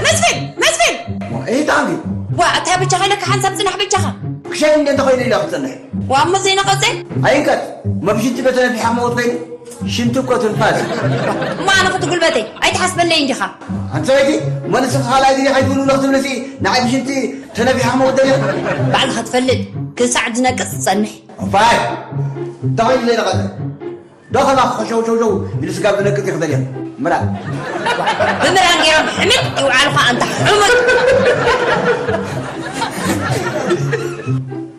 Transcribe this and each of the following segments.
መስፍን! መስፍን! እይ፣ ጣዕሚ። ዋ፣ እንታይ በጃኻ ኢለካ ሓንሳብ ጽናሕ በጃኻ። ክሻይ እንደ እንተኾይነ ኢለ ክጽንሕ። ዋ፣ እሞ ዘይነቐጸ? ኣይንቀጽ። መብሽንቲ ዶ ተነፊሓ መውት ኮይኑ? ሽንቲ እኮ ትንፋስ። እሞ ኣነ ክትጉልበተይ? ኣይትሓስበለይ እንዲኻ። ኣንቲ ሰበይቲ፣ እሞ ንስኺ ካልኣይ ግዜ ከይትብልብሎ ክትብልሲ ንዓይ ብሽንቲ ተነፊሓ መውት ደልዮ? ባዕልኻ ትፈልጥ። ክሳዕ ዝነቅጽ ጸንሕ። እፋይ! እንታይ ኮይኑ ዘይነቐጸ? ዶ ከማኺ ሸው ሸው ሸው ኢሉ ስጋብ ዝነቅጽ እዩ ክደልዮ። ምራን። ብምራን ገይሮም ሕምድ ይውዓሉኻ ኣንታ ሕሙድ።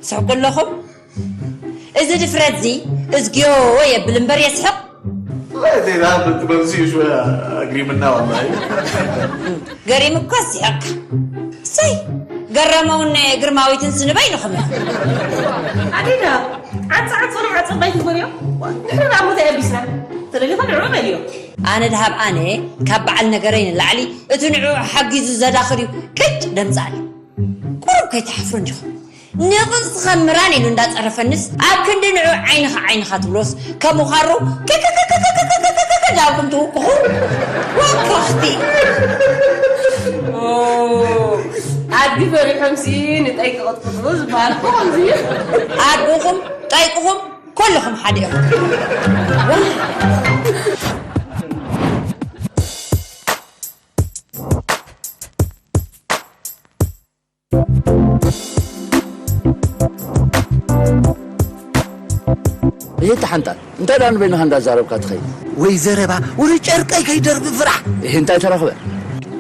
ስሕቁ ኣለኹም። እዚ ድፍረትዚ እዝግዮ የብል እምበር የስሕቕ። والله زي ذهب انت بمسيش ويا قريب منا والله. ገሪም እኮ ስሕቕ። ሰይ! ገረመውን ግርማዊትን ስንበይ ንኹም። ኣዴና፣ ዓጽ ዓጽ ወላ ዓጽ ባይ ትግበርዮ? ንሕና ደኣ ሞት ኣየቢስና። ተደሊኻ ንዕኡ በልዮ። ኣነ ድሃብ ኣነ ካብ በዓል ነገረይ ንላዕሊ እቲ ንዕኡ ሓጊዙ ዘዳኽር እዩ ቅጭ ደምጻኒ። ቁሩብ ከይትሓፍሩ እንዲኹም። ንቕጽ ኸም ምራን ኢሉ እንዳጸረፈንስ ኣብ ክንዲ ንዑ ዓይንኻ ዓይንኻ ትብሎስ ከም ውኻሮ ከከከከከከከከከ እንዳልኩም ትውቅኹ ወከኽቲ። ኦ፣ ኣድጊ ፈሪሖምሲ ንጠይ ክቕጥቅጡ ዝበሃል እኮ ከምዚ እዩ። ኣድግኹም፣ ጠይቅኹም፣ ኩልኹም ሓደ ኢኹም። ዋ። እየ ተሓንጣል እንታይ ደኣ ንበይንኻ እንዳዛረብካ ትኸይድ? ወይ ዘረባ ወረ ጨርቀይ ከይደርቢ ፍራሕ። ይህ እንታይ ተረኽበ?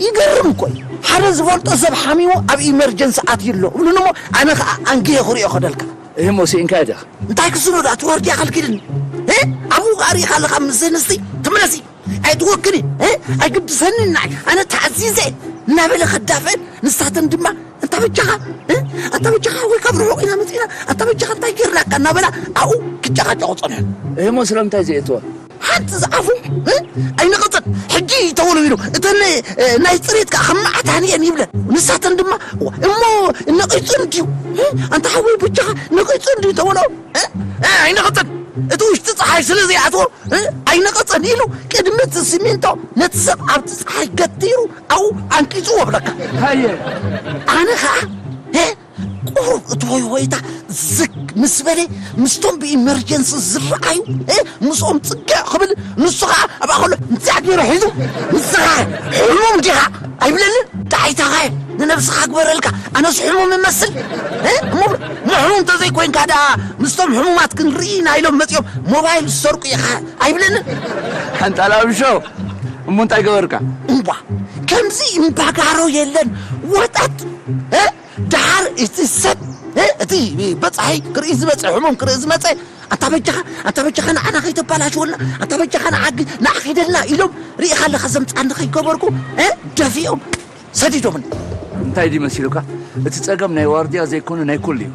ይገርም እኮ እዩ። ሓደ ዝፈልጦ ሰብ ሓሚሙ ኣብ ኢመርጀንሲ ኣትዩ ኣሎ እብሉኒ እሞ ኣነ ኸዓ ኣንጊየ ክሪኦ ከደልካ። እህ እሞ ስኢንካ ዲኻ? እንታይ ክስኖ ደኣ ትወርድ ያኸልኪድን? እ? ኣብኡ ኸዓ ርኢኻ ኣለኻ ምስ ዘንስቲ ትምለሲ። ኣይትወክኒ፣ እ? ኣይግድሰኒ ንዓይ። ኣነ ተኣዚዘ እናበለ ከዳፍአን ንሳተን ድማ ኣንታ በጃኻ፣ እ? ኣንታ በጃኻ ወይ ካብ ርሑቕ ኢና መጺእና፣ ኣንታ በጃኻ እንታይ ጌርናካ እናበላ ኣብኡ ክጨቓጨቑ ጸንሑ። እህ እሞ ስለምንታይ ዘየእትዋ? ሓንቲ ዝኣፉ፣ እ? ኣይነቐጸን። ሕጂ ተወልዊሉ። እተን፣ እ፣ ናይ ጽሬት ከኣ ከም መዓት ሃንየን ይብለን። ንሳተን ድማ፣ እሞ ነቒጹ እንድዩ፣ እ? ኣንታ ሓወይ በጃኻ ነቒጹ እንድዩ ተበሎ፣ እ? እ፣ ኣይነቐጸን። እቲ ውሽጢ ጸሓይ ስለ ዘይኣትዎ፣ እ፣ ኣይነቐጸን ኢሉ ቅድሚ እቲ ሲሚንቶ ነቲ ሰብ ኣብቲ ጸሓይ ገቲሩ ኣብኡ ኣንቂጽዎ ብለካ። ሃየ። ኣነ ኸኣ፣ እ፣ ቁሩብ እቲ ሆይሆይታ ዝግ ምስ በለ ምስቶም ብኢመርጀንሲ ዝረኣዩ፣ እ፣ ምስኦም ጽግዕ ክብል ንሱ ኸኣ ኣብኣ ከሎ እንዛዕ ገይሩ ሒዙ ንስኻ ሕሙም ዲኻ ኣይብለንን። ዳይታ ኸ ንነብስኻ ግበረልካ፣ ኣነስ ሕሙም እመስል? እ? እሞ ሕሙም እንተዘይኮይንካ ደኣ ምስቶም ሕሙማት ክንርኢ ኢና ኢሎም መጺኦም ሞባይል ዝሰርቁ ኢኻ ኣይብለንን? ሓንጣል ኣብሾ፣ እሞ እንታይ ገበርካ? እምቧ፣ ከምዚ እምባጋሮ የለን። ወጠጥ፣ እ? ደሓር እቲ ሰብ፣ እ? እቲ በጻሒ ክርኢ ዝመጸ፣ ሕሙም ክርኢ ዝመጸ ኣንታ በጃኻ፣ ኣንታ በጃኻ ንዓና ከይተባላሽወልና፣ ኣንታ በጃኻ ንዓጊ ንዓኺደልና ኢሎም ርኢኻ ኣለኻ ዘምጻኒ ከይገበርኩ፣ እ፣ ደፊኦም ሰዲዶምኒ። እንታይ ድዩ መሲሉካ? እቲ ጸገም ናይ ዋርድያ ዘይኮነ ናይ ኩሉ እዩ።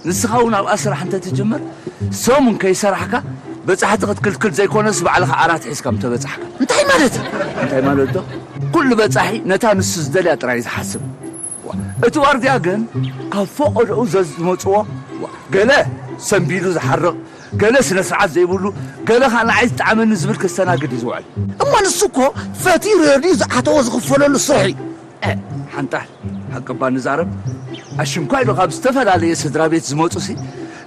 ንስኻ እውን ኣብኣ ስራሕ እንተትጅምር ሰሙን ከይሰራሕካ በጻሕቲ ክትክልክል ዘይኮነስ ባዕልኻ ዓራት ሒዝካ ምተበጻሕካ። እንታይ ማለት እዩ? እንታይ ማለት ዶ? ኩሉ በጻሒ ነታ ንሱ ዝደልያ ጥራይ ዝሓስብ። ዋ፣ እቲ ዋርድያ ግን ካብ ፈቐዶኡ ዘዝመጽዎ፣ ዋ፣ ገለ ሰንቢዱ ዝሓርቕ፣ ገለ ስነ ስርዓት ዘይብሉ፣ ገለ ኸኣ ንዓይ ዝጠዓመኒ ዝብል ከስተናግድ እዩ ዝውዕል። እሞ ንሱ እኮ ፈትዩ ረድዩ ዝኣተዎ ዝኽፈለሉ ስራሕ እዩ። እ፣ ሓንጣል፣ ሓቂ እባ ንዛረብ፣ ኣሽንኳይ ዶ ካብ ዝተፈላለየ ስድራ ቤት ዝመጹሲ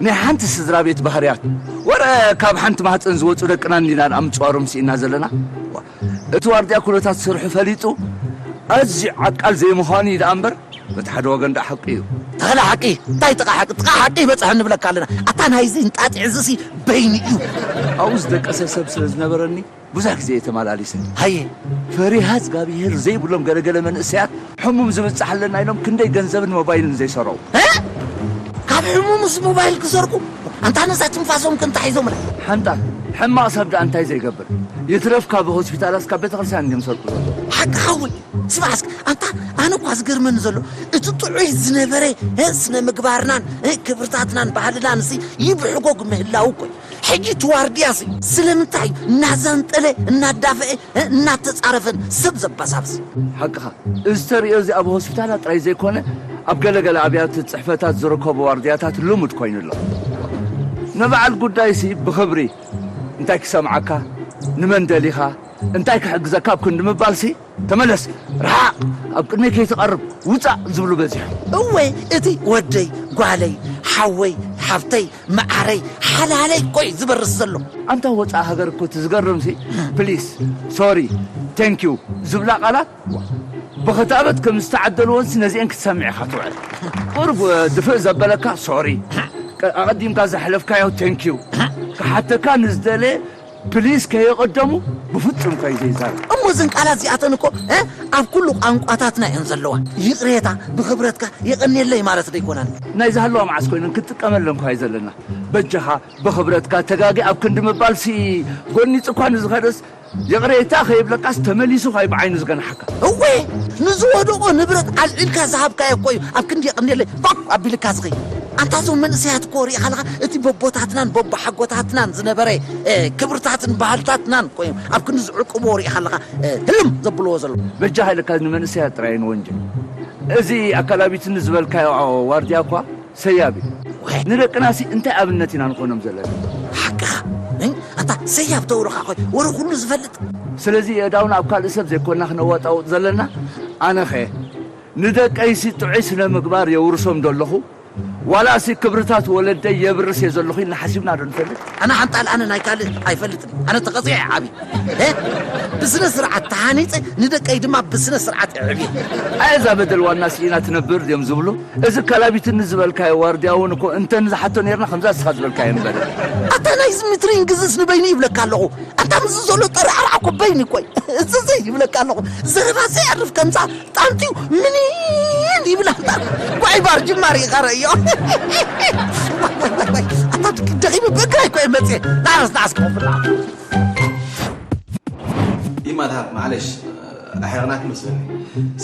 ናይ ሓንቲ ስድራ ቤት ባህርያት፣ ወረ ካብ ሓንቲ ማህፀን ዝወጹ ደቅና እንዲና ደኣ ምጽዋሮም ስኢና ዘለና። ዋ፣ እቲ ዋርድያ ኩነታት ስርሑ ፈሊጡ ኣዝዩ ዓቃል ዘይምዃኑ እዩ ደኣ እምበር፣ በቲ ሓደ ወገን ደኣ ሓቂ እዩ። ተኸለ ሓቂ፣ እንታይ ጥቓ ሓቂ? ጥቓ ሓቂ ይበጽሐኒ ንብለካ ኣለና። ኣታ ናይዚ እንጣጢዕ እዚሲ በይኒ እዩ። ኣብኡ ዝደቀሰ ሰብ ስለ ዝነበረኒ ብዙሕ ግዜ እየ ተመላሊሰ። ሃየ። ፈሪሃ እግዚኣብሄር ዘይብሎም ገለገለ መንእሰያት ሕሙም ዝብጻሕ ኣለና ኢሎም ክንደይ ገንዘብን ሞባይልን ዘይሰረቑ። እ? ካብ ሕሙምስ ሞባይል ክሰርቁ? ኣንታ ነዛ ትንፋሶም ከ እንታይ ሒዞምላ? ሓንጣ፣ ሕማቕ ሰብ ደኣ እንታይ ዘይገብር? ይትረፍ ካብ ሆስፒታላት ካብ ቤተክርስትያን እንድዮም ሰርቁ ዘለዉ። ሓቅኻ ወይ? ስማዕ እስኪ፣ ኣንታ ኣነ እኳ ዝገርመኒ ዘሎ፣ እቲ ጥዑይ ዝነበረ፣ እ፣ ስነ ምግባርናን፣ እ፣ ክብርታትናን ባህልናን ሲ ይብሕጎግ ምህላው እኮ እዩ። ሕጂ እቲ ዋርድያ ሲ ስለምንታይ እናዘንጠለ፣ እናዳፈአ፣ እ፣ እናተጻረፈን ሰብ ዘባሳብስ? ሓቅኻ። እዚ ተርእዮ እዚ ኣብ ሆስፒታላት ጥራይ ዘይኮነ፣ ኣብ ገለገለ ኣብያተ ጽሕፈታት ዝርከቡ ዋርድያታት ልሙድ ኮይኑ ኣሎ። ንበዓል ጉዳይሲ ብኽብሪ እንታይ ክሰምዓካ፣ ንመን ደሊኻ፣ እንታይ ክሕግዘካ ኣብ ክንዲ ምባልሲ፣ "ተመለስ፣ ርሓቕ፣ ኣብ ቅድመይ ከይትቐርብ፣ ውጻእ" ዝብሉ በዚሖም። እወ፣ እቲ ወደይ፣ ጓለይ፣ ሓወይ፣ ሓፍተይ፣ መዓረይ፣ ሓላለይ እኮ እዩ ዝበርስ ዘሎ። ኣንታ ወጻኢ ሃገር እኮ እቲ ዝገርምሲ፣ ፕሊስ፣ ሶሪ፣ ቴንኪዩ ዝብላ ቃላት፣ ዋ፣ ብኽታበት ከም ዝተዓደልወንሲ ነዚአን ክትሰምዕ ኢኻ ትውዕል። ቁሩብ ድፍእ ዘበለካ፣ ሶሪ፣ ቀ-፣ ኣቐዲምካ ዘሕለፍካዮ፣ ቴንኪዩ፣ ክሓተካ ንዝደለየ፣ ፕሊስ ከየቐደሙ ብፍጹም ከይዘይዛረብ። እሞ እዘን ቃላት እዚኣተን እኮ፣ እ፣ ኣብ ኩሉ ቋንቋታትና እየን ዘለዋ። ይቕሬታ፣ ብኽብረትካ፣ የቐንየለይ ማለት ዶ ኣይኮናን? ናይ ዝሃለዋ መዓስ ኮይነን ክትጥቀመለን እኳ እዩ ዘለና። በጃኻ፣ ብኽብረትካ፣ ተጋጊ ኣብ ክንዲ ምባልሲ፣ ጎኒጽ እኳ ንዝኸደስ፣ ይቕሬታ ከይብለካስ ተመሊሱ ኸይ ብዓይኑ ዝገንሓካ። እወ፣ ንዝወደቖ ንብረት ኣልዒልካ ዝሃብካዮ እኮ እዩ። ኣብ ክንዲ የቐንየለይ፣ ፋቕ ኣቢልካ ዝኸይድ። ኣንታ እዞም መንእሰያት እኮ ሪኢኻ ኣለኻ፣ እቲ በቦታትናን በቦሓጎታትናን ዝነበረ፣ እ፣ ክብርታትን ባህልታትናን እኮ እዮም ኣብ ክንዲ ዝዕቅብዎ ሪኢኻ ኣለኻ፣ እ፣ ህልም ዘብልዎ ዘለዉ። በጃኻ ኢልካ ንመንእሰያት ጥራይ ንወንጀል። እዚ ኣካላቢትኒ ዝበልካዮ ዋርድያ እኳ ሰያብ እዩ። ወይ። ንደቅናሲ እንታይ ኣብነት ኢና ንኾኖም ዘለና? ሓቅኻ። እ፣ ኣታ ሰያብ ተውርኻ ኾይ፣ ወረ ኩሉ ዝፈልጥ። ስለዚ የእዳውና ኣብ ካልእ ሰብ ዘይኮንና ክነዋጣውጥ ዘለና፣ ኣነኸ ንደቀይሲ ጥዑይ ስነ ምግባር የውርሶም ዶ ኣለኹ? ዋላሲ ክብርታት ወለደይ የብርስ እየ ዘለኹ ኢልና ሓሲብና ዶ ንፈልጥ? ኣነ ሓንጣል ኣነ ናይ ካልእ ኣይፈልጥን። ኣነ ተቐጺዐ ዓቢ። እ? ብስነ ስርዓት ተሃኒጸ፣ ንደቀይ ድማ ብስነ ስርዓት እዕብየ። ኣየ እዛ በደል ዋና ስኢና ትነብር ድዮም ዝብሉ? እዚ ከላቢትኒ ዝበልካዮ ዋርድያ እውን እኮ እንተ ንዝሓቶ ነይርና ከምዛ እስኻ ዝበልካዮ እምበር። ኣታ ናይዚ ሚትሪንግ ግዝስ ንበይኑ ይብለካ ኣለኹ። ኣታ ምስዚ ዘሎ ጠራዕራዕ እኮ በይኒ እኮ እዩ። እዚ እዚ ይብለካ ኣለኹ። ዘረባ ዘይዕርፍ ከምዛ ጣንቲዩ ምኒን ይብል ኣታ። ጓይ ባር ጅማር ይቐረ እዮ። ኣታ ደኺሙ ብእግረይ እኮ እየ መፅየ። ናረስ ናስ ክኸፍላ። ይማታ ማዕለሽ ኣሕረቕናት መስለኒ።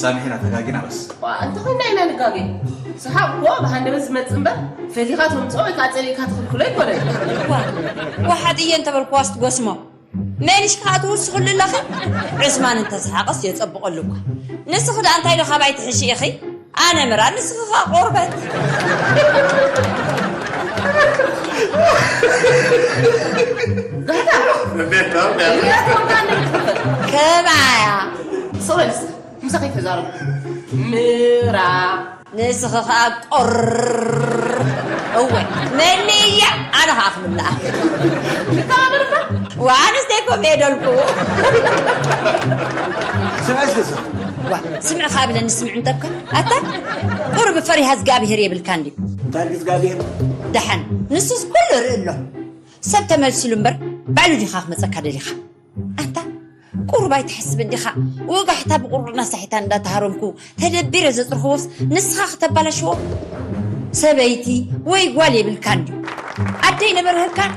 ሳሚሕና ተጋጊና በስ። ዋ፣ እንተኾይና ኢና ንጋገ። ሰሓቕ እኮ ብሃንደበት ዝመጽእ እምበር፣ ፈቲኻ ተምጽኦ ወይ ከዓ ጸሊእካ ትኽልክሎ ኣይኮነን። ዋ፣ ወሓጥ እየ እንተበልኩዋስ ትጎስሞ። መሊሽ ከዓ ትውስኽሉ ኣለኺ። ዕስማን እንተሰሓቐስ የጸብቐሉ እኳ። ንስኺ ደኣ እንታይ ዶ ካባይ ትሕሺ ኢኺ? ኣነ ምራ ንስኺ ኸኣ ቆርበት። ጋታ! ከማያ። ስቕ በል እስከ፣ ምሳኺ ተዛረብ። ምራ። ንስኺ ኸኣ ቆር። እወ፣ መኒ እያ? ኣነ ኸኣ ክምልኣ። ንተባበርካ? ወኣንስተይ ኮም እየ ደልኩ። ስምዒ እስከ ስምዒ። ዋ፣ ስምዒ ኸኣ ብለኒ ስምዒ እንተብካ። ኣታ ቁሩብ ፈሪሃ እግዚኣብሄር የብልካ እንድዩ። እንታይ እግዚኣብሄር? ደሓን፣ ንሱስ ኩሉ ርኢ ኣሎ። ሰብ ተመልሲሉ እምበር ባዕሉ ዲኻ ክመጸካ ደሊኻ? ኣታ ቁሩብ ኣይትሓስብን ዲኻ? ወጋሕታ ብቁሩብ ናሳሒታ እንዳተሃረምኩ ተደቢረ ዘጽርኽዎስ ንስኻ ክተባላሽዎ? ሰበይቲ ወይ ጓል የብልካን ድዩ? ኣደይ ነበርህልካን?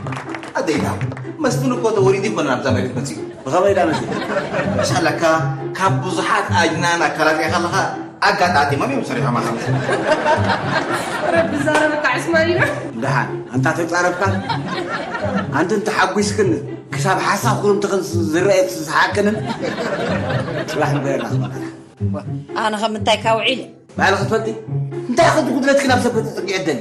ኣደይ ዳው መስፍን እኮ ተወሊዱ ይኮነ ናብዛ መሬት መጺኡ። ብኸመይ ዳ መጺኡ? መሻለካ ካብ ብዙሓት ኣጅናን ኣካላት ሪኢኻ ኣለኻ ኣጋጣጢሞም እዮም ሰሪሖም ኣኻ መጺኡ። ረቢ ዛረበካ ዕስማን ኢና። ደሓን ኣንታ ተጻረፍካ ኣንቲ እንተሓጒስክን ክሳብ ሓሳብ ክሩምትኽን ዝረአ ዝሰሓቅንን ጽባሕ ንጎየና ክመጣና። ኣነ ከም እንታይ ካብ ውዒለ? ባዕልኺ ትፈልጢ እንታይ ከዚ ጉድለትኪ ናብ ሰብ ከተጽግዒ ትደሊ?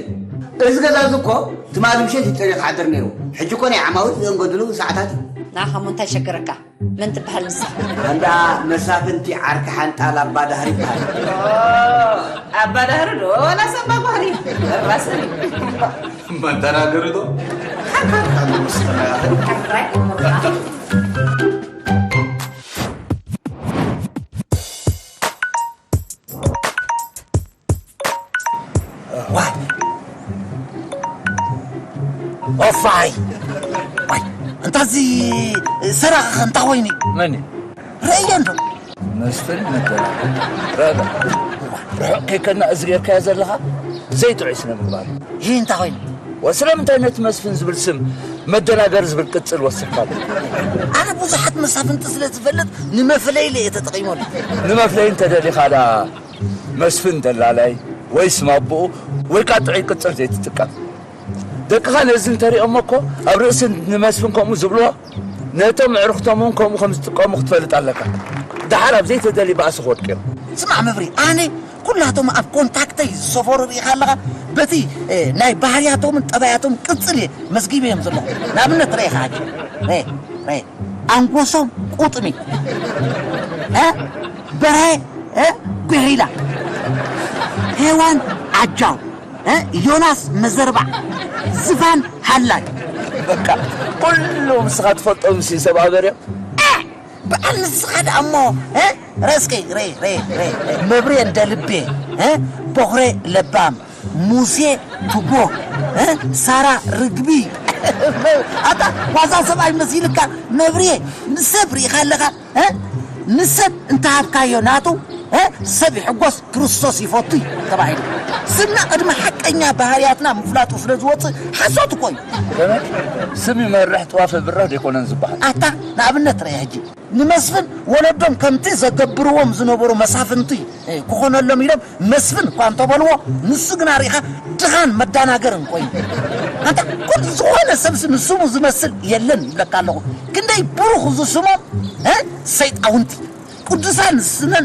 እዚ ገዛ እዚ እኮ ትማሊ ምሸት እዩ ጸሪዩ ክሓድር ነይሩ። ሕጂ እኮ ናይ ዓማዊል ዘንገድሉ ሰዓታት እዩ። ንዓኻ እሞ እንታይ ሸገረካ? መን ትበሃል ንስኻ? ኣንዳ መሳፍንቲ ዓርኪ ሓንጣል ኣባ ዳህሪ ይበሃል። ኦ፣ ኣባ ዳህሪ ዶ? ዋላስ ኣባ ባህሪ? ራስን። መን ተናገሩ ዶ? ሓንጣል ጥራይ። ዋይ! ኦፋይ! ዋይ! እንታዚ ሰራቂ ከ እንታ ኮይኑ? መን እዩ? ርእዮ እንዶ። መስፍን መደላ። ረጋ። ርሑቕ ከይከና እዚ ጌርካዮ ዘለኻ ዘይጥዑይ ስነ ምግባር እዩ። ይህ እንታ ኮይኑ? ወስለምንታይ ነቲ መስፍን ዝብል ስም መደናገሪ ዝብል ቅጽል ወሲኽካሉ። ኣነ ብዙሓት መሳፍንቲ ስለ ዝፈልጥ ንመፍለይለ እየ ተጠቒመሉ። ንመፍለይ እንተደሊኻ ደኣ መስፍን ደላላይ ወይ ስም ኣቦኡ ወይ ከኣ ጥዑይ ቅጽል ዘይትጥቀም። ደቅኻ ነዚ እንተሪኦሞ እኮ ኣብ ርእሲ ንመስፍን ከምኡ ዝብልዎ ነቶም ኣዕሩኽቶም እውን ከምኡ ከም ዝጥቀሙ ክትፈልጥ ኣለካ። ደሓር ኣብ ዘይተደልዩ ባእሲ ክወድቁ እዮም። ስማዕ መብሪ፣ ኣነ ኩላቶም ኣብ ኮንታክተይ ዝሰፈሩ ርኢኻ ኣለኻ። በቲ ናይ ባህርያቶምን ጠባያቶም ቅጽል እየ መዝጊበዮም ዘለኹ። ንኣብነት ርኢኻ ሕጂ ርኤ ርኤ ኣንጎሶም ቁጥሚ፣ በርሀ ጒሒላ፣ ሄዋን ዓጃው፣ ዮናስ መዘርባዕ፣ ዝፋን ሃላይ። በቃ ኩሉ ንስኻ ትፈልጦም ሲ ሰብ ኣበርዮም። በዓል ንስኻ ደኣ እሞ ረስኪ ሬ ሬ ሬ መብሬ እንደ ልቤ፣ ቦኽሬ ለባም፣ ሙሴ ቱቦ፣ ሳራ ርግቢ። ኣታ ዋዛ ሰብኣይ መሲልካ መብሬ። ንሰብ ርኢኻ ኣለኻ። ንሰብ እንተሃብካዮ ናቱ ሰብ ይሕጎስ ክርስቶስ ይፈቱ እዩ ተባሂሉ። ስምና ቅድሚ ሓቀኛ ባህርያትና ምፍላጡ ስለ ዝወፅእ ሓሶት እኮ እዩ። ስም ይመርሕ ጥዋፍ ብራህ ደይኮነን ዝበሃል። ኣታ ንኣብነት ርአ ሕጂ ንመስፍን ወለዶም ከምቲ ዘገብርዎም ዝነበሩ መሳፍንቲ ክኾነሎም ኢሎም መስፍን እኳ እንተበልዎ ንሱ ግና ርኢኻ ድኻን መዳናገርን ኮይኑ። ኣንታ ኩሉ ዝኾነ ሰብሲ ንስሙ ዝመስል የለን ይብለካ ኣለኹ። ክንደይ ብሩኽ ዝስሞም ሰይጣውንቲ ቅዱሳን ስመን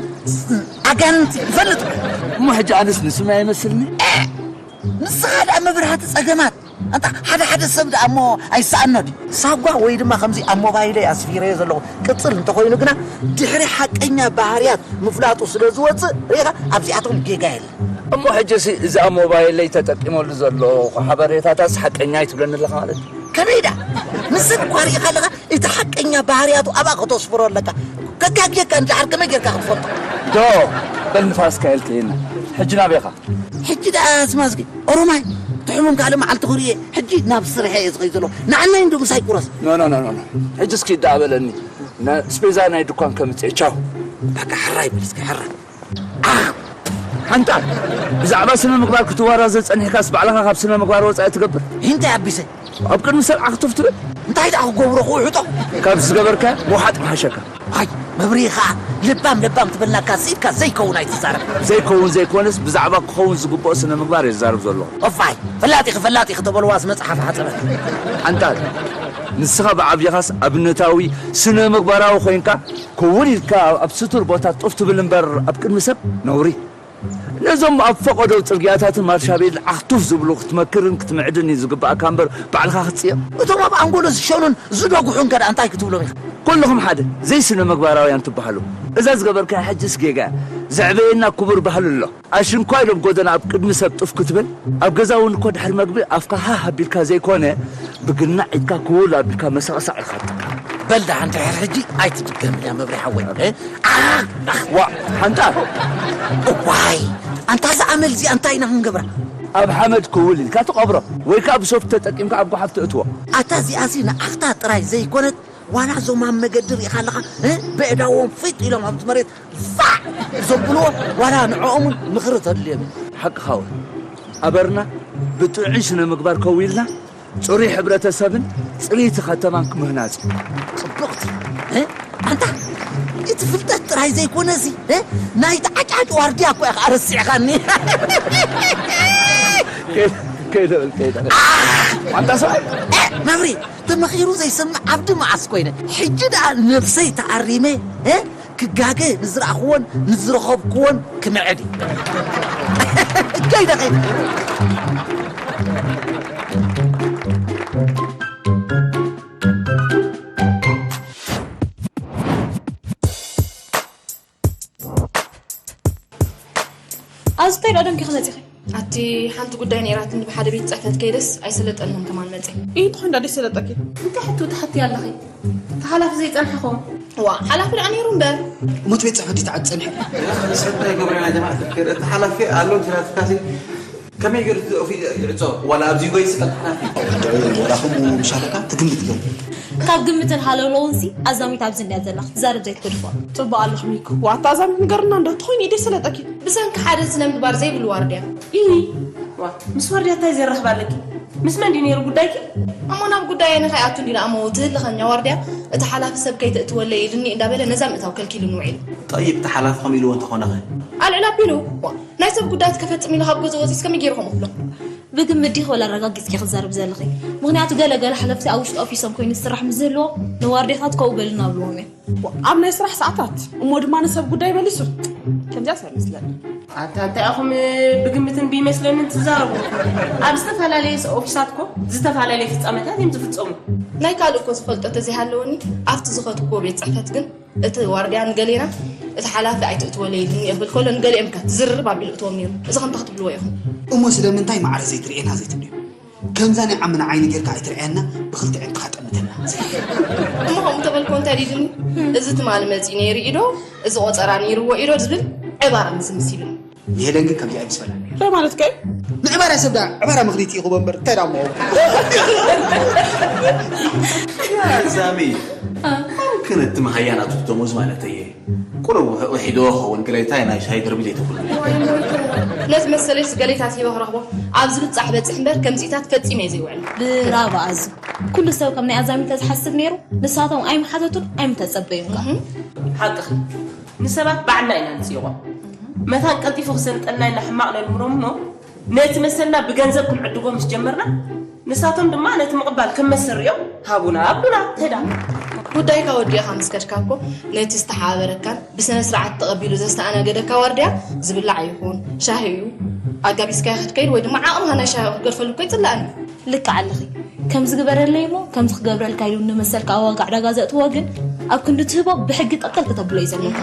ኣጋንንቲ ይፈልጥ። እሞ ሕጂ ኣነስ ንስመይ ኣይመስልኒ። ንስኻ ደኣ መብራህቲ ጸገማት ኣንታ ሓደ ሓደ ሰብ ደኣ እሞ ኣይሰኣኖ ድዩ? ሳጓ ወይ ድማ ከምዚ ኣብ ሞባይለይ ኣስፊረዮ ዘለኹ ቅጽል እንተኾይኑ ግና ድሕሪ ሓቀኛ ባህርያት ምፍላጡ ስለ ዝወጽእ ርኢኻ ኣብዚኣቶም ጌጋ የለን። እሞ ሕጂ እዚ ኣብ ሞባይለይ ተጠቂመሉ ዘለኹ ሓበሬታታስ ሓቀኛ ኣይትብለኒ ኣለኻ ማለት እዩ? ከመይ ደኣ ንስብ እኳ ርኢኻ ኣለኻ እቲ ሓቀኛ ባህርያቱ ኣብኣ ከተስፍሮ ኣለካ። ከጋግየካ እንድሕር ከመይ ጌርካ ክትፈልጦ? ዶ በል ንፋስካ የልክየና። ሕጂ ናበይኻ? ሕጂ ደኣ ስማዝጊ ኦሮማይ ትሕሙም ካልእ መዓልቲ ክርእየ ሕጂ ናብ ስርሐ እየ ዝኸይድ ዘለኹ። ንዓናይ እንዶ ምሳይ ቁረስ። ኖ ኖ ኖ ኖ ኖ። ሕጂ እስኪ ደኣ በለኒ። ነ- ስፔዛ ናይ ድኳን ከምጽእ ቻው። በቃ ሕራይ በል እስኪ ሕራይ። ኣህ! ሓንጣል ብዛዕባ ስነ ምግባር ክትዋራዘ ጸኒሕካስ ባዕልኻ ካብ ስነ ምግባር ወጻኢ ትገብር? እንታይ ኣቢሰ? ኣብ ቅድሚ ሰብ ዓኽቱፍ ትብል? እንታይ ደኣ ክገብሮ ክውሕጦ? ካብ ዝገበርካ ምውሓጥ ምሓሸካ። ኣይ መብርሂ ኸዓ ለባም ለባም ትበልናካ ስኢድካ ዘይከውን ኣይትዛረብ። ዘይከውን ዘይኮነስ ብዛዕባ ክኸውን ዝግብኦ ስነ ምግባር እየ ዝዛረብ ዘለኹ። እፋይ ፈላጢ ፈላጢ ክተበልዋስ መጽሓፍ ሓጸበት። ሓንጣል ንስኻ ብዓብይኻስ ኣብነታዊ ስነ ምግባራዊ ኮይንካ ክውን ኢልካ ኣብ ስቱር ቦታ ጡፍ ትብል እምበር ኣብ ቅድሚ ሰብ ነውሪ። ነዞም ኣብ ፈቐዶ ጽርግያታትን ማርሻቤልን ዓኽቱፍ ዝብሉ ክትመክርን ክትምዕድን እዩ ዝግብኣካ እምበር ባዕልኻ ክትጽየቕ። እቶም ኣብ ኣንጎሎ ዝሸኑን ዝደጉሑን ከ ደኣ እንታይ ክትብሎም ኢኻ? ኩልኹም ሓደ ዘይስነ ምግባራውያን ትበሃሉ። እዛ ዝገበርካያ ሕጅስ ጌጋ እያ። ዘዕበየና ክቡር ባህሊ ኣሎ። ኣሽንኳይ ኢሎም ጎደና ኣብ ቅድሚ ሰብ ጡፍ ክትብል ኣብ ገዛ እውን እኮ ድሕሪ መግቢ ኣፍካ ሃህ ኣቢልካ ዘይኮነ ብግናዕ ኢድካ ክውል ኣቢልካ መሳቕሳቕ ኢኻ ትጥቀም። በል ደሓን ድሕር ሕጂ ኣይትድገምያ መብርሒ ሓወይ። እ? ኣኽ! ዋ ሓንጣ እዋይ ኣንታ እዛ ኣመል እዚኣ እንታይ ኢና ክንገብራ? ኣብ ሓመድ ክውል ኢልካ ትቐብሮ ወይ ከዓ ብሶፍት ተጠቂምካ ኣብ ጓሓፍ ትእትዎ። ኣታ እዚኣሲ ንዓኽታ ጥራይ ዘይኮነት ዋላ እዞም ኣብ መገዲ ርኢኻ ኣለኻ እ? በእዳዎም ፊጥ ኢሎም ኣብቲ መሬት ፋዕ ዘብልዎ ዋላ ንዕኦምን ምኽሪ ተድልዮም እዩ። ሓቅኻ እውን ኣበርና ብጥዑይ ስነ ምግባር ከዊልና ጽሩይ ሕብረተሰብን ጽርይቲ ከተማን ክምህናጽ እዩ። ጽብቕቲ እ? ኣንታ እቲ ፍልጠት ጥራይ ዘይኮነሲ እ? ናይ ተዓጫጭ ዋርድያ እኮ ኢኻ ረሲዕኻኒ። ከይደ- ከይደ- ከይደ- ኣንታ ሰብኣይ እ፣ መብሪ ተመኺሩ ዘይሰምዕ ዓብዲ መዓስ ኮይነ ሕጂ ደኣ ነብሰይ ተኣሪመ እ? ክጋገ ንዝረኣኽዎን ንዝረኸብክዎን ክምዕድ እዩ። ከይደ ከይደ ኣዝታይ ዶ ደምኪ ክመፂኺ ኣቲ ሓንቲ ጉዳይ ነይራትኒ ብሓደ ቤት ፅሕፈት ከይደስ ኣይሰለጠንን ከማን መፀ ኢንትኾ እንዳ ደይ ሰለጠኪ እንታይ ሕቱ ትሓቲ ኣለኺ ተሓላፊ ዘይፀንሐ ኸውን ዋ ሓላፊ ደኣ ነይሩ እምበር ሞት ቤት ፅሕፈት ይተዓድ ፀንሐ ሰታይ ገብረ ናይ ጀማዓ ትፍክር እቲ ሓላፊ ኣሎ ትራፊካሲ ከመይ ገይሩ እቲ ኦፊስ ይዕጾ ዋላ ኣብዚ ጎይ ስቀል ሓላፊ ወላ ከምኡ ምሻለካ ትግምት ገይሩ ካብ ግምትን ሃለውለውንሲ ኣዛሚት ኣብዚ እንድያ ዘላ ክትዛረብ ዘይትገድፎ። ጽቡቕ ኣለኹም ኢኩ። ዋታ ኣዛሚት ንገርና እንዶ ተኾይኑ ኢደይ ሰለጠኪ። ብሰንኪ ሓደ ስነ ምግባር ዘይብሉ ዋርድያ። ኢሂ። ዋ ምስ ዋርድያ እንታይ ዘራኽብ ኣለኪ? ምስ መን ድዩ ነይሩ ጉዳይኪ? እሞ ናብ ጉዳይ ኣነ ከይኣቱ እንዲ ደኣ እሞ ትህልኸኛ ዋርድያ እቲ ሓላፊ ሰብ ከይተእትወለይ ኢሉኒ እንዳበለ ነዛ ምእታው ከልኪሉኒ ውዒሉ። ጠይብ፣ እቲ ሓላፊ ከምኡ ኢልዎ እንተኾነ ኸ? ኣልዕል ኣቢሉ፣ ዋ፣ ናይ ሰብ ጉዳያት ከፈጽም ኢሉ ካብ ገዝኡ ወጺስ ከመይ ገይሩ ከምኡ ክብሎ? ብግምት ዲኺ ወላ ኣረጋጊጽኪ ክትዛረቢ ዘለኺ? ምኽንያቱ ገለ ገለ ሓለፍቲ ኣብ ውሽጢ ኦፊሶም ኮይኑ ዝስራሕ ምስ ዝህልዎ ንዋርድያታት ከው በሉና ኣብልዎም እዮም። ኣብ ናይ ስራሕ ሰዓታት እሞ ድማ ንሰብ ጉዳይ በሊሱ ከምዚያ ሰብ ይመስለኒ። ኣታ እንታይ ኢኹም ብግምትን ብይመስለንን ትዛረቡ? ኣብ ዝተፈላለየ ኦፊሳት እኮ ዝተፈላለየ ፍጻመታት እዮም ዝፍጸሙ። ናይ ካልእ እኮ ዝፈልጦ ተዘይሃለወኒ ኣብቲ ዝኸድኩዎ ቤት ጽሕፈት ግን እቲ ዋርድያ ንገሌና እቲ ሓላፊ ኣይትእትወለይ ኢሉኒ ክብል ከሎ ንገሊኦም ከ ዝርርብ ኣቢሉ እትዎም ነይሩ። እዚ ከምታ ክትብልዎ ኢኹም። እሞ ስለምንታይ ማዕረ ዘይትርእየና ዘይትብልዮ? ከምዛ ናይ ዓምና ዓይኒ ጌርካ ኣይትርኣየና፣ ብኽልተ ኣዒንትኻ ጠምተና። እሞ ከምኡ እንተበልክዎ እንታይ ዲድኒ? እዚ ትማሊ መጺኡ ነይሩ ኢዶ፣ እዚ ቆጸራ ነይርዎ ኢዶ ዝብል ዕባራ ምስ ምስ ኢሉኒ። ንሄለን ግን ከምዚኣ ኣይምስፈላን ነይሩ። እንታይ ማለት ከ? ንዕባራ ሰብ ደኣ ዕባራ ምኽኒት ይኹቦ እምበር እንታይ ደኣ እሞ? ያ ዛሚ፣ ኣምክን እቲ መሃያ ናቱ ደሞዝ ማለት እየ። ቁሩብ ውሕ-፣ ውሒዶ ኸውን ገለ እንታይ ናይ ሻሂ ድርቢት ኣይተብሉኒ። ነቲ መሰለይስ ገሌታት ሂበ ክረኽቦ ኣብ ዝብጻሕ በጽሕ እምበር ከምዚታት ፈጺመ እየ ዘይውዕል። ብራቮ ኣዙ። ኩሉ ሰብ ከም ናይ ኣዛሚ እንተዝሓስብ ነይሩ ንሳቶም ኣይምሓተቱን ኣይምተጸበዩን ከኣ። ሓቅኺ። ንሰባት ባዕልና ኢና ንጽይቖም። መታን ቀልጢፉ ክሰልጠና ኢልና ሕማቕ ነልምዶም እሞ ነቲ መሰልና ብገንዘብ ክንዕድጎ ምስ ጀመርና፣ ንሳቶም ድማ ነቲ ምቕባል ከም መሰሪኦም ሃቡና ኣብሉና። ተዳ። ጉዳይካ ወዲእኻ ምስ ከድካ እኮ ነቲ ዝተሓባበረካን ብስነ ስርዓት ተቐቢሉ ዘስተኣናገደካ ዋርድያ ዝብላዕ ይኹን ሻሂ እዩ ኣጋቢዝካዮ ክትከይድ ወይ ድማ ዓቕምኻ ናይ ሻሂ ክገድፈሉ እኮ ይጽላእን እዩ። ልክዕ ኣለኺ። ከምዚ ግበረለይ እሞ ከምዚ ክገብረልካ ኢሉ ንመሰልካ ኣብ ዋጋ ዕዳጋ ዘእትዎ ግን ኣብ ክንዲ ትህቦ ብሕጊ ጠቅጠል ክተብሎ እዩ ዘለካ።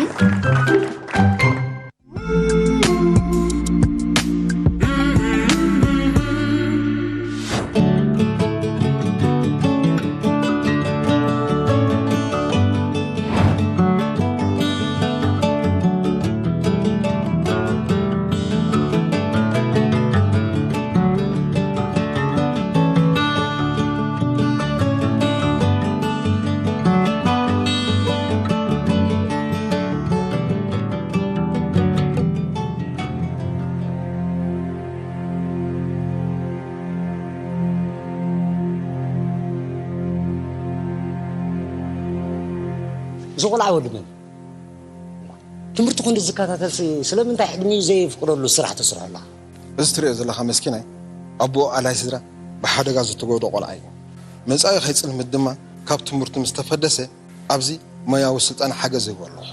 እዚ ቆልዓ ወዲ መን? ትምህርቲ ክንዲ ዝከታተልሲ ስለምንታይ ዕድሚኡ ዘየፍቅደሉ ስራሕ ተስርሖ ኣለኻ? እዚ ትሪኦ ዘለኻ መስኪናይ ኣቦኡ ኣላይ ስድራ ብሓደጋ ዝተጎድኦ ቆልዓ እዩ። መጻኢ ከይጽልምት ድማ ካብ ትምህርቱ ምስ ተፈደሰ ኣብዚ ሞያዊ ስልጠና ሓገዝ ይህቦ ኣለኹ።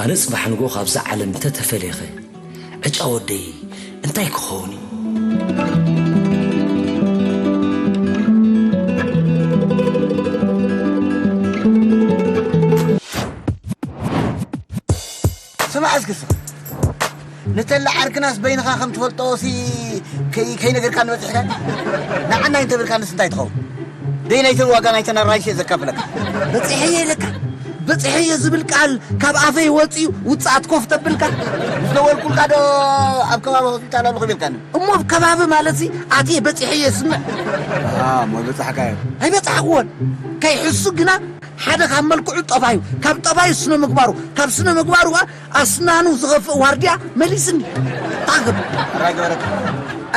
ኣነ ጽባሕ ንግሆ ካብዛ ዓለም እንተተፈልየኸ ዕጫ ወደይ እንታይ ክኸውን እዩ? ስማዕ እስኪ ንስኻ። ንተላ ዓርክናስ በይንኻ ከም ትፈልጦ ሲ ከይ-፣ ከይነገርካ ንበጽሕካ? ንዓና እንተብልካ ንስ እንታይ ትኸውን? ደይ ናይተን ዋጋ ናይተን ኣራይሽ እየ ዘካፍለካ። በጺሐዮ ኢለካ። በጺሐዮ ዝብል ቃል ካብ ኣፈይ ወጺኡ ውጽኣት ኮፍ ተብልካ። ምስ ደወልኩልካ ዶ ኣብ ከባቢ ሆስፒታል ኣለኹ ኢልካኒ? እሞ ኣብ ከባቢ ማለት ሲ ኣትየ በጺሐዮ ስምዕ። አ፣ እሞ በጻሕካዮ? ኣይበጻሕክዎን። ከይሕሱ ግና ሓደ ካብ መልክዑ ጠባዩ፣ ካብ ጠባዩ ስነ ምግባሩ፣ ካብ ስነ ምግባሩ ከኣ ኣስናኑ ዝኸፍእ ዋርድያ መሊስኒ። እንታይ ክገብር? ሕራይ ገበረካ።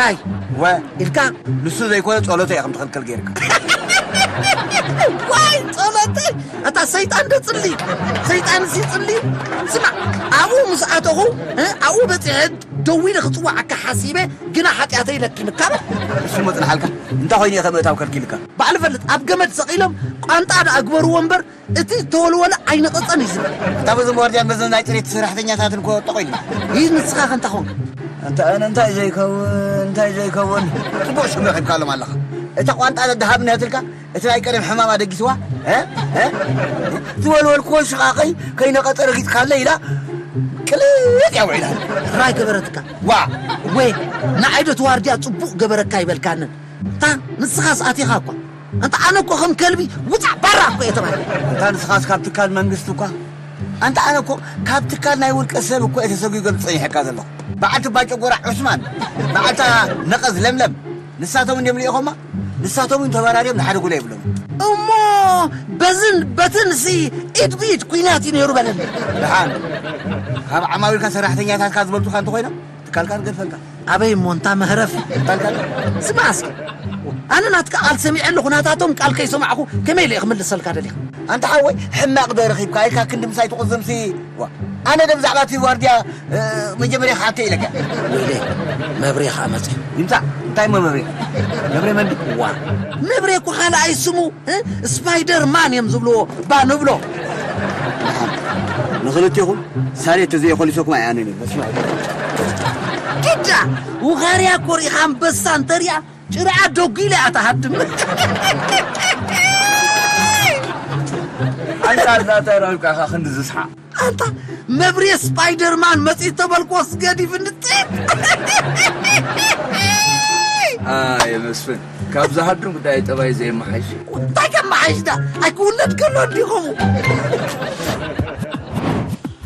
ኣይ፣ ወ፣ ኢልካ። ንሱ ዘይኮነ ጸሎተይ ኢኹም ትኽልክል ገይርካ። ዋይ፣ ጸሎተይ! ኣታ ሰይጣን ዶ ጽሊ? ሰይጣንስ ይጽሊ? ስማዕ፣ ኣብኡ ምስ ኣተኹ፣ እ፣ ኣብኡ በጺሐ ደዊለ ክጽውዓካ ሓሲበ፣ ግና ሓጢኣተይ ለኪምካ በል። እሱ መጽንሓልካ። እንታይ ኮይኑ ኢኸ ምእታው ከልኪልካ? ባዕሉ ፈልጥ፣ ኣብ ገመድ ሰቒሎም ቋንጣ ደኣ ግበርዎ እምበር፣ እቲ ተወልወለ ኣይነቐጸን እዩ ዝብል። እታ በዞም ዋርድያን በዞም ናይ ጽሬት ሰራሕተኛታትን እኮ ጠቕ ኢልና። ይህ ንስኻ ከ እንታይ ኾንካ? ኣንታ ኣነ እንታይ ዘይከውን፣ እንታይ ዘይከውን። ጽቡቕ ሽም ረኺብካሎም ኣለኻ። እታ ቋንጣ ደሃብ ነትልካ፣ እቲ ናይ ቀደም ሕማማ ደጊስዋ፣ እ? እ? ዝወልወልክዎ ሽቓቐይ ከይነቐጸ ረጊጽካለ ኢላ ቅልጥ እያ ውዒላ። ጥራይ ገበረትካ። ዋ! ወይ፣ ንዓይ ዶ እቲ ዋርድያ ጽቡቕ ገበረካ ይበልካንን? እታ ንስኻስ ኣቲኻ እኳ። ኣንታ ኣነ እኮ ከም ከልቢ ውጻእ ባራ እኮ እየ ተባሂለ። ኣንታ ንስኻስ ካብ ትካል መንግስቲ እኳ። ኣንታ ኣነ እኮ ካብ ትካል ናይ ውልቀ ሰብ እኮ እየ ተሰጉገሉ ጸኒሐካ ዘለኹ። በዓልቲ ባጨጎራ ዑስማን፣ በዓልታ ነቐዝ ለምለም፣ ንሳቶም እንድዮም ርኢኾማ? ንሳቶም እውን ተባራርዮም ንሓደ ጉዳይ ይብሎም። እሞ በዝን በትን ሲ ኢድ ብኢድ ኩናት እዩ ነይሩ በለኒ። ደሓን፣ ካብ ዓማዊልካ ሰራሕተኛታትካ ዝበልጹካ እንተኾይኖም ትካልካ ንገድፈልካ። ኣበይ እሞ እንታ መህረፍ። ትካልካ። ስማ እስኪ፣ ኣነ ናትካ ቃል ሰሚዐ ኣለኹ፣ ናታቶም ቃል ከይሰማዕኹ ከመይ ኢለ ክምልሰልካ ደሊኻ? ኣንታ ሓወይ፣ ሕማቕ ዶ ረኺብካ ኢልካ ክንዲ ምሳይ ትቕዝምሲ? ዋ፣ ኣነ ዶ ብዛዕባ እቲ ዋርድያ፣ እ፣ መጀመርያ ክሓቶ ኢለካ? ወይለይ፣ መብሬ ኸኣ መጺኡ። ይምጻእ፣ እንታይ እሞ መብሬ? መብሬ መንዲ? ዋ፣ መብሬ እኮ ካልኣይ ስሙ፣ እ፣ ስፓይደር ማን እዮም ዝብልዎ፣ ባ ንብሎ። ንኽልቴኹም ሳሌት ተዘየኾሊሰኩም ኣይኣነን እየ። መስማዕ። ኪዳ፣ ውኻርያ እኮ ርኢኻ ኣንበሳ እንተሪኣ፣ ጭርዓ ደጒላ እያ ትሃድም። ኣንታ እዛ ተረብካ ኸ ክንዲ ዝስሓ። ኣንታ መብሬ ስፓይደርማን መጺእ ተበልኮስ ገዲፍ እንጥጥ። ኣየ መስፍን፣ ካብ ዝሃድም ጉዳይ ጠባይ ዘየመሓይሽ። እንታይ ከመሓይሽዳ? ኣይክውለድ ከሎ እንዲኹም።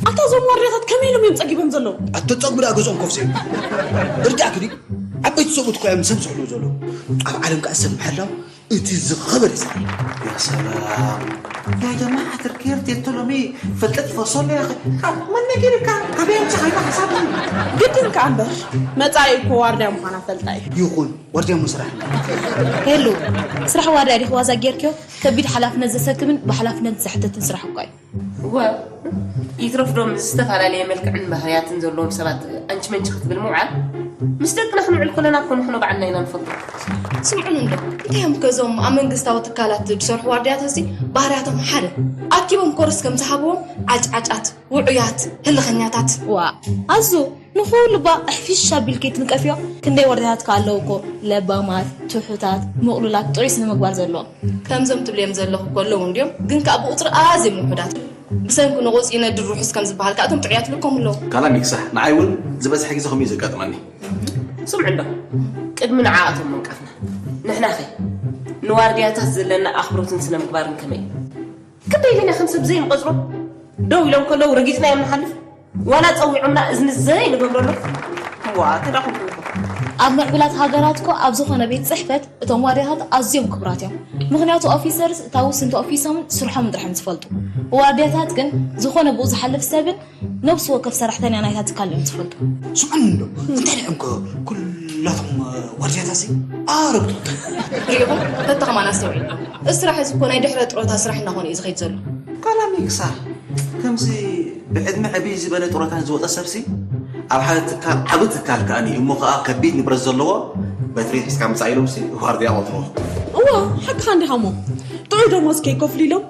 ኣታ እዞም ዋርድያታት ከመይ ኢሎም እዮም ጸጊቦም ዘለዉ? ኣቶ ጸጉሪ ገጾም ኮፍ ዘይብሉ። እርዳእክ ድዩ? ዓበይቲ ሰብኡት እኮ እዮም ሰብ ዝሕልዉ ዘለዉ። ኣብ ዓለም ከኣ ሰብ ምሕላው እቲ ዝኸበረ ስራሕ እዩ። ያ ሰላም። ናይ ጀማዓት ርኬርት የቶ ሎሚ ፈልጠት ይፈሶሎ ያኸ። ካብ መን ነጊርካ? ካበይ ኣምጽኻ ኢልካ ሓሳብ? ግድን ከኣ እምበር፣ መጻኢ እኮ ዋርድያ ምዃና ፈልጣ እዩ። ይኹን፣ ዋርድያ እሞ ስራሕ። ሄሉ፣ ስራሕ ዋርድያ ዲኺ ዋዛ ጌርክዮ? ከቢድ ሓላፍነት ዘሰክምን ብሓላፍነት ዘሕትትን ስራሕ እኳ እዩ። እወ፣ ይትረፍ ዶ ምስ ዝተፈላለየ መልክዕን ባህርያትን ዘለዎም ሰባት ኣንቺ መንቺ ክትብል ምውዓል? ምስ ደቅና ክንውዕል ከለና እኮ ንሕኖ ባዕልና ኢና ንፈልጦ። ስምዑኒ እንዶ፣ እንታይ እዮም ከ እዞም ኣብ መንግስታዊ ትካላት ዝሰርሑ ዋርድያታትሲ ባህርያቶም ሓደ? ኣኪቦም ኮርስ ከም ዝሃብዎም ዓጭዓጫት፣ ውዑያት፣ ህልኸኛታት። ዋ፣ ኣዙ ንኹሉ እባ ኣሕፊሽ ኣቢልኪ ትንቀፍዮ። ክንደይ ዋርድያታት ከ ኣለዉ እኮ፣ ለባማት፣ ትሑታት፣ ምቕሉላት፣ ጥዑይ ስነ ምግባር ዘለዎም። ከምዞም ትብልዮም ዘለኹ እኮ ኣለዉ እንድዮም፣ ግን ከኣ ብቑጽሪ ኣዝዮም ውሑዳት። ብሰንኩ ንቑጽ ይነድር ርሑስ ከም ዝበሃል ከኣ እቶም ጥዑያት ልኮም ኣለዉ። ካላ ሚክሳ፣ ንዓይ እውን ዝበዝሐ ግዜ ከምኡ እዩ ዘጋጥመኒ። ስምዑ እንዶ፣ ቅድሚ ንዓኣቶም ምንቃፍና፣ ንሕናኸ ንዋርድያታት ዘለና ኣኽብሮትን ስነ ምግባርን ከመይ? ክንደይ ዲና ከም ሰብ ዘይንቐጽሮም? ደው ኢሎም ከለዉ ረጊጽናዮም ንሓልፍ? ዋላ ጸዊዖምና እዝኒ ዘይንገብረሎም? ዋ፣ ተዳኹም። ኣብ ምዕቡላት ሃገራት እኮ ኣብ ዝኾነ ቤት ጽሕፈት እቶም ዋርድያታት ኣዝዮም ክቡራት እዮም። ምኽንያቱ ኦፊሰርስ እታ ውስንቲ ኦፊሶምን ስርሖምን ጥራሕ እዮም ዝፈልጡ። ዋርድያታት ግን ዝኾነ ብኡ ዝሓልፍ ሰብን ነብሲ ወከፍ ሰራሕተኛ ናይታ ትካል እዮም ዝፈልጡ። ስምዑኒ እንዶ፣ እንታይ ደኣ እኮ ኩላቶም ዋርድያታትሲ ኣረግቶት። ሪኢኹም? በታ ከማን ኣስተውዒልኩም። እዚ ስራሕ እዚ እኮ ናይ ድሕረ ጥሮታ ስራሕ እናኾነ እዩ ዝኸይድ ዘሎ። ካላሚክሳ፣ ከምዚ ብዕድመ ዕብይ ዝበለ ጥሮታ ዝወጸ ሰብሲ፣ ኣብ ሓደ ትካል፣ ዓቢ ትካል ከኣኒ፣ እሞ ከኣ ከቢድ ንብረት ዘለዎ በትሪ ሒዝካ ምጻእ ኢሎምሲ ዋርድያ ቆጽርዎ። እዋ፣ ሓቅኻ እንዲኻ እሞ። ጥዑይ ደሞዝ ከይከፍሉ ኢሎም፣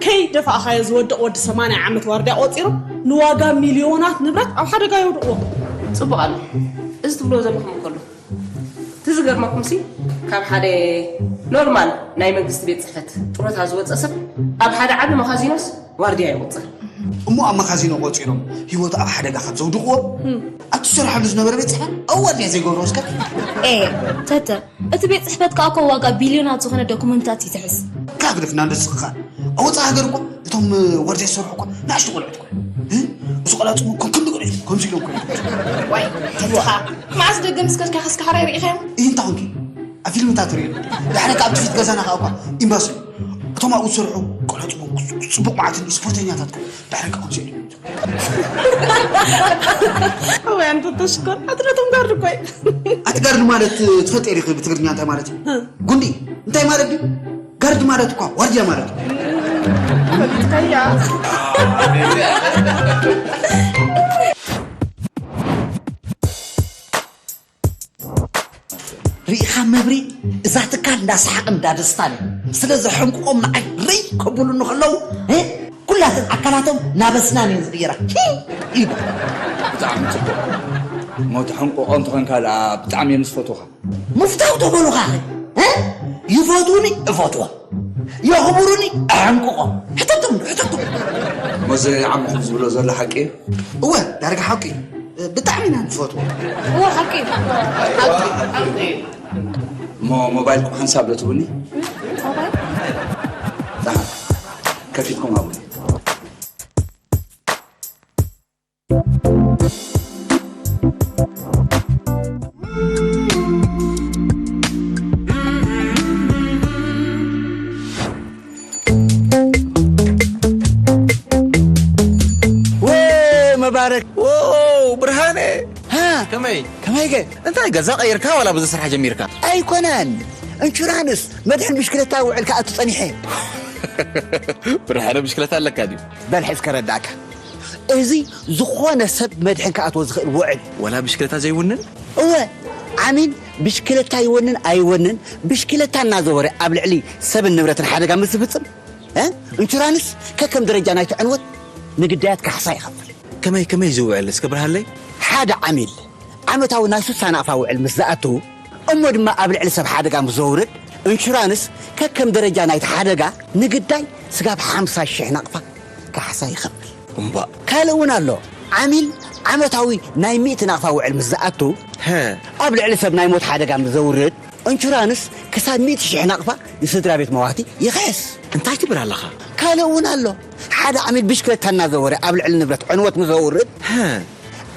ከይደፋእኻዮ ዝወድቕ ወዲ ሰማንያ ዓመት ዋርድያ ቆጺሮም፣ ንዋጋ ሚልዮናት ንብረት ኣብ ሓደጋ የውድቕዎ። ጽቡቕ ኣሎ። እዚ ትብልዎ ዘለኹም እኮ ኣሎ። እቲ ዝገርመኩምሲ፣ ካብ ሓደ ኖርማል ናይ መንግስቲ ቤት ጽሕፈት ጥሮታ ዝወጸ ሰብ፣ ኣብ ሓደ ዓቢ መኻዚኖስ ዋርድያ ይቑጽር። እሞ ኣብ መኻዚኖ ቆጺሮም፣ ህይወቱ ኣብ ሓደጋ ካብ ዘውድቕዎ፣ ኣብቲ ዝሰርሓሉ ዝነበረ ቤት ጽሕፈት ኣብ ዋርድያ ዘይገብርዎ እስከ? ኤ፣ ተተ፣ እቲ ቤት ጽሕፈት ከኣ እኮ ዋጋ ቢልዮናት ዝኾነ ዶኩመንታት ይትሕዝ። ካብ ግደፍና እንዶ ስኽኻ። ኣብ ወጻኢ ሃገር እኮ እቶም ዋርድያ ዝሰርሑ እኮ ንኣሽቱ ቆልዑት እኮ። እ? እዚ ቆልዓ ጽቡቕ ከም ክንዲ ቆልዑት ከምዚ ኢሎም እኮ እዮም። ዋይ፣ ተትኻ፣ መዓስ ደገ ምስ ከድካ ከስካ ሓራይ ርኢኻዮም? ይህ እንታይ ኾንኪ? ኣብ ፊልምታት ሪኦ። ድሕሪ ካብ ትፊት ገዛና ከኣ እኳ ኤምባሲ። እቶም ኣብኡ ዝሰርሑ ቆልዑ ጽቡቕ፣ ጽቡቕ መዓትን ስፖርተኛታት እኮ ድሕሪ ከኣ ከምዚ እዮም። ወይ ኣንተ ተሽኮር፣ ኣትረቶም ጋርድ እኮ እዩ። ኣቲ ጋርድ ማለት ትፈልጥ ኢኺ ብትግርኛ እንታይ ማለት እዩ? ጉንዲ እንታይ ማለት እዩ? ጋርድ ማለት እኳ ዋርድያ ማለት እዩ። ፈሊጥካያ። ርኢኻ መብሪ፣ እዛ ትካል እንዳ ሰሓቕ እንዳ ደስታን እዩ። ስለዚ ሕንቁቖም ንዓይ ርይ ከብሉኒ ከለዉ፣ እ፣ ኩላተን ኣካላቶም ናብ ኣስናን እየን ዝቕየራ። ሂ! ኢሉ። ብጣዕሚ ጽቡቕ። እሞ ተሕንቁቖም ተኾንካ ደኣ ብጣዕሚ እዮም ዝፈትዉኻ። ምፍታው ተበሉኻ ኸ? እ? ይፈትዉኒ፣ እፈትዎም። የኽብሩኒ፣ ኣሕንቅቖም። ሕተቶም፣ ሕተቶም። እሞ እዚ ዓምኹም ዝብሎ ዘሎ ሓቂ እዩ? እወ፣ ዳርጋ ሓቂ እዩ። ብጣዕሚ ኢና ንፈትዎ። እወ፣ ሓቂ እዩ። ሓቂ፣ ሓቂ እዩ። እሞ ሞባይልኩም ሓንሳብ ዶ ትቡኒ? ሞባይል? ደሓን፣ ከፊትኩም ሃቡኒ። ከመይ ገ እንታይ ገዛ ቀይርካ ዋላ ብዙ ስራሕ ጀሚርካ? ኣይኮነን፣ ኢንሹራንስ መድሕን ብሽክለታ ውዕል ከኣቱ ጸኒሐ። ብርሃነ ብሽክለታ ኣለካ ድዩ? በል ሕዝ ከረዳእካ። እዚ ዝኾነ ሰብ መድሕን ከኣትዎ ዝኽእል ውዕል። ወላ ብሽክለታ ዘይውንን? እወ፣ ዓሚል ብሽክለታ ይወንን ኣይወንን፣ ብሽክለታ እናዘወረ ኣብ ልዕሊ ሰብን ንብረትን ሓደጋ ምስ ዝፍጽም፣ እ? ኢንሹራንስ ከከም ደረጃ ናይቲ ዕንወት ንግዳያት ካሕሳ ይኸፍል። ከመይ ከመይ ዝውዕል እስከ ብርሃለይ? ሓደ ዓሚል ዓመታዊ ናይ ሱሳ ናቕፋ ውዕል ምስ ዝኣቱ፣ እሞ ድማ ኣብ ልዕሊ ሰብ ሓደጋ ምስ ዘውርድ፣ ኢንሹራንስ ከከም ደረጃ ናይቲ ሓደጋ ንግዳይ ስጋብ ሓምሳ ሽሕ ናቕፋ ካሕሳ ይኸፍል። እምባእ። ካልእ እውን ኣሎ። ዓሚል ዓመታዊ ናይ ሚእቲ ናቕፋ ውዕል ምስ ዝኣቱ፣ ሀ። ኣብ ልዕሊ ሰብ ናይ ሞት ሓደጋ ምስ ዘውርድ፣ ኢንሹራንስ ክሳብ ሚእቲ ሽሕ ናቕፋ ንስድራ ቤት መዋቲ ይኽሕስ። እንታይ ትብል ኣለኻ? ካልእ እውን ኣሎ። ሓደ ዓሚል ብሽክለታ እናዘወረ ኣብ ልዕሊ ንብረት ዕንወት ምስ ዘውርድ፣ ሀ።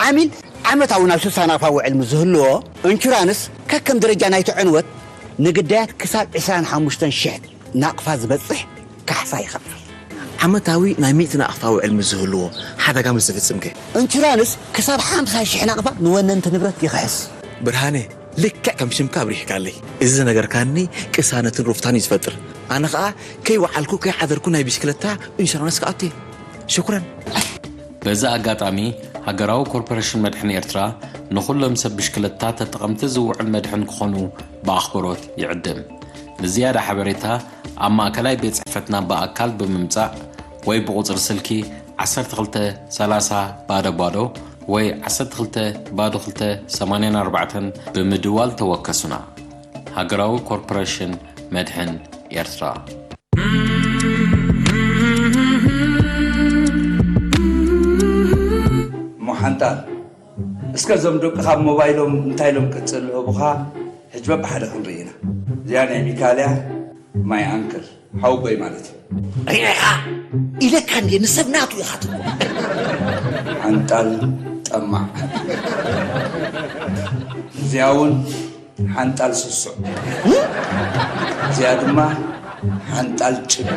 ዓሚል ዓመታዊ ናብ ሱሳ ናቕፋ ውዕል ምስ ዝህልዎ፣ ኢንሹራንስ ከከም ደረጃ ናይቲ ዕንወት ንግዳያት ክሳብ ዕስራን ሓሙሽተን ሽሕ ናቕፋ ዝበጽሕ ካሕሳ ይኸፍል። ዓመታዊ ናይ ሚእቲ ናቕፋ ውዕል ምስ ዝህልዎ፣ ሓደጋ ምስ ዝፍጽም ከ? ኢንሹራንስ ክሳብ ሓምሳ ሽሕ ናቕፋ ንወነንቲ ንብረት ይኽሕስ። ብርሃነ፣ ልክዕ ከም ሽምካ ኣብሪህካለይ። እዚ ዝነገርካኒ ቅሳነትን ሩፍታን እዩ ዝፈጥር። ኣነ ኸኣ ከይወዓልኩ ከይሓደርኩ ናይ ብሽክለታ ኢንሹራንስ ክኣቱ እየ። ሽኩረን። በዚ ኣጋጣሚ፣ ሃገራዊ ኮርፖሬሽን መድሕን ኤርትራ ንኹሎም ሰብ ብሽክለታ ተጠቐምቲ ዝውዕል መድሕን ክኾኑ ብኣኽብሮት ይዕድም። ንዝያዳ ሓበሬታ፣ ኣብ ማእከላይ ቤት ጽሕፈትና ብኣካል ብምምጻእ ወይ ብቑጽሪ ስልኪ ዓሰርተ ክልተ ሰላሳ ባዶ ባዶ ወይ ዓሰርተ ክልተ ባዶ ክልተ ሰማንያን ኣርባዕተን ብምድዋል ተወከሱና። ሃገራዊ ኮርፖሬሽን መድሕን ኤርትራ። እሞ ሓንጣል፣ እስከ እዞም ደቅኻ ብ ሞባይሎም እንታይ ኢሎም ቅጽል ዝህቡኻ፣ ሕጂ በብሓደ ክንርኢ ኢና። እዚኣ ናይ ሚካልያ፣ ማይ ኣንክል፣ ሓውቦይ ማለት እዩ። ሪኢኻ ኢለካ እንዴ፣ ንሰብ ናቱ ኢኻ ትብሎ። ሓንጣል ጠማዕ። እዚኣ እውን ሓንጣል ስሱዕ። እዚኣ ድማ ሓንጣል ጭብ።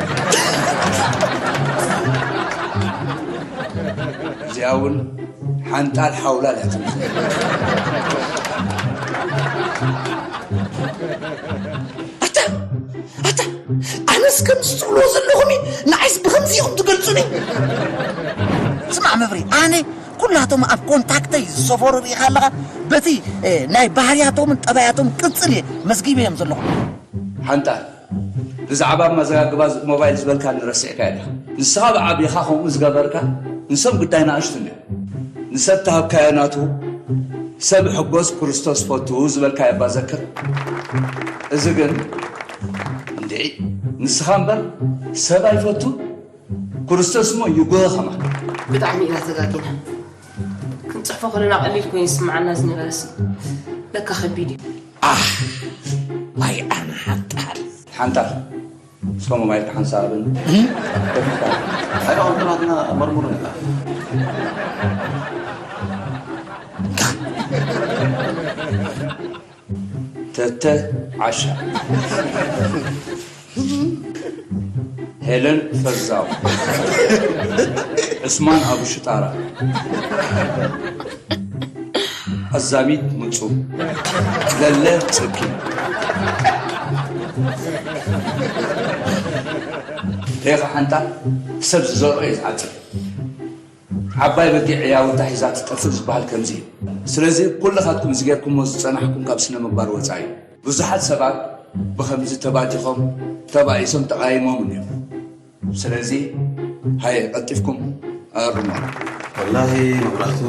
እዚኣ እውን ሓንጣል ሓውላል እያ ትመስል። ኣታ፣ ኣታ፣ ኣነስ ከምዚ ትብልዎ ዘለኹም እዩ፣ ንዓይስ ብኸምዚ ኢኹም ትገልጹኒ? ስማዕ መብሪ፣ ኣነ ኩላቶም ኣብ ኮንታክተይ ዝሰፈሩ ርኢኻ ኣለኻ፣ በቲ፣ እ፣ ናይ ባህርያቶምን ጠባያቶም ቅጽል እየ መዝጊበዮም ዘለኹ። ሓንጣል፣ ብዛዕባ መዘጋግባ ዝ-፣ ሞባይል ዝበልካኒ ረሲዕካዮ ዲኻ? ንስኻ ብዓቢኻ ከምኡ ዝገበርካ፣ ንሶም ግዳይ ንኣሽቱ እንድዮም። ንሰብ ተሃብካዮ ናቱ፣ "ሰብ ሕጎስ ክርስቶስ ፈቱ" ዝበልካዮ እባ ዘክር። እዚ ግን፣ እንድዒ፣ ንስኻ እምበር ሰብ ኣይፈቱ፣ ክርስቶስ እሞ ይጎኸ ከማን። ብጣዕሚ ኢና ተጋጊና። ክንጽሕፎ ከለና ቀሊል ኮይኑ ይስምዓና ዝነበረሲ ለካ ከቢድ እዩ። ኣህ፣ ዋይ ኣነ ሓንጣል። ሓንጣል፣ እስከ ሞባይልካ ሓንሳብ ኣብን። ኣይዳ ወንድናትና መርሙር ነታ። ተተ ዓሻ፣ ሄለን ፈዛው፣ ዑስማን ኣቡ ሽጣራ፣ ኣዛሚት ምጹ፣ ለለ ጽኪ። ሬኻ ሓንጣል ሰብ ዝዘርኦ እዩ ዝዓጽድ። ዓባይ በጊዕ ዕያውታ ሒዛ ትጠፍእ ዝበሃል ከምዚ እዩ። ስለዚ ኩልኻትኩም እዚ ጌርኩሞ ዝጸናሕኩም ካብ ስነ ምግባር ወጻኢ እዩ። ብዙሓት ሰባት ብኸምዚ ተባቲኾም፣ ተባኢሶም፣ ተቓይሞም እዮም። ስለዚ ሃየ ቀልጢፍኩም ኣርሞ። ወላሂ መብራህቱ፣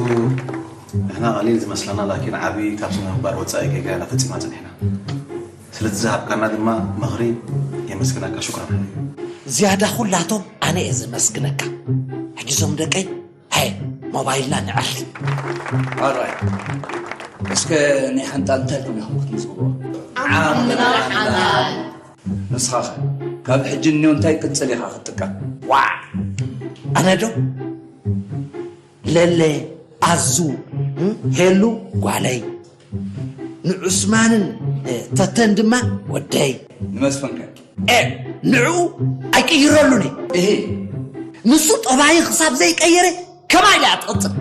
ንሕና ቀሊል ዝመስለና ላኪን ዓቢ ካብ ስነ ምግባር ወጻኢ ጌጋ ኢና ፈጺምና ጸኒሕና። ስለቲ ዝሃብካና ድማ ምኽሪ የመስግነካ። ሽኩራን። ዝያዳ ኩላቶም ኣነ እየ ዘመስግነካ። ሕጂ እዞም ደቀይ፣ ሃየ ሞባይልና ንዕርፊ። ኣራይ፣ እስከ ናይ ሓንጣል እንታይ ኢልኩም ኢኹም ክትምዝግብዎ? ዓምና ሓላል። ንስኻኸ ካብ ሕጂ እኒኦ እንታይ ቅጽል ኢኻ ክትጥቀም? ዋዕ! ኣነ ዶ? ለለ፣ ኣዙ፣ እ? ሄሉ ጓለይ፣ ንዑስማንን፣ እ፣ ተተን ድማ ወደይ። ንመስፍንከ? ኤ፣ ንዕኡ ኣይቅይረሉን እየ። እሂ። ንሱ ጠባይ ክሳብ ዘይቀየረ ከማይ ኢላ እያ ትቕጽል።